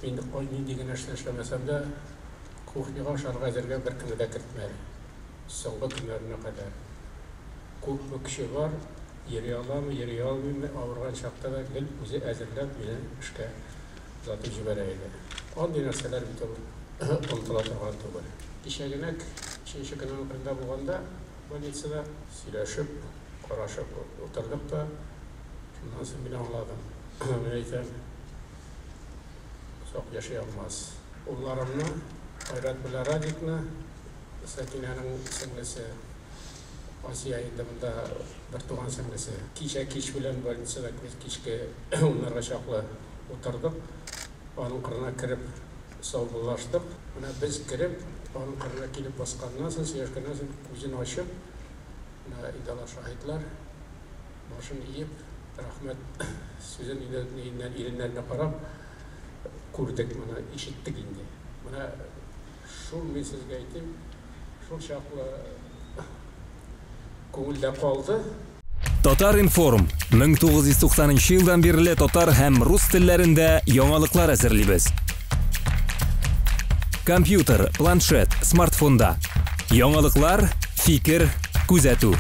Мин нинди генә эшне эшләмәсәм дә, кухняга ашарга әзергә беркемне дә кертмәде. Соңгы көннәренә кадәр. Күпме көче бар, йөри аламы, йөри алмыймы, авырган чакта да гел үзе әзерләп мине эшкә озатып җибәрә иде. Андый нәрсәләр бит ул онытыла торган түгел. Кичәгенәк, өченче көннең кырында булганда, больницада сөйләшеп, карашып утырдык та, шуннан соң мин аңладым. Мин әйтәм, озак яши алмас. Улларымны, Айрат белән Радикны, Сәкинәнең сеңлесе Асия инде монда бертуган сеңлесе. Кичә кич белән больницада без кичке уннарга чаклы утырдык. Аның кырына кереп саубуллаштык. Менә без кереп, аның кырына килеп басканнан соң, сөйләшкәннән соң, күзен ачып, менә инде алар шаһитлар, башын иеп, рәхмәт сүзен инде ниеннән, иреннәренә карап күрдек моны, ишеттек инде. Менә шул мин сезгә әйтим, шул чаклы күңелдә калды. Татар-информ, 1990 нчы елдан бирле татар һәм рус телләрендә яңалыклар әзерлибез. Компьютер, планшет, смартфонда. Яңалыклар, фикер, күзәтү.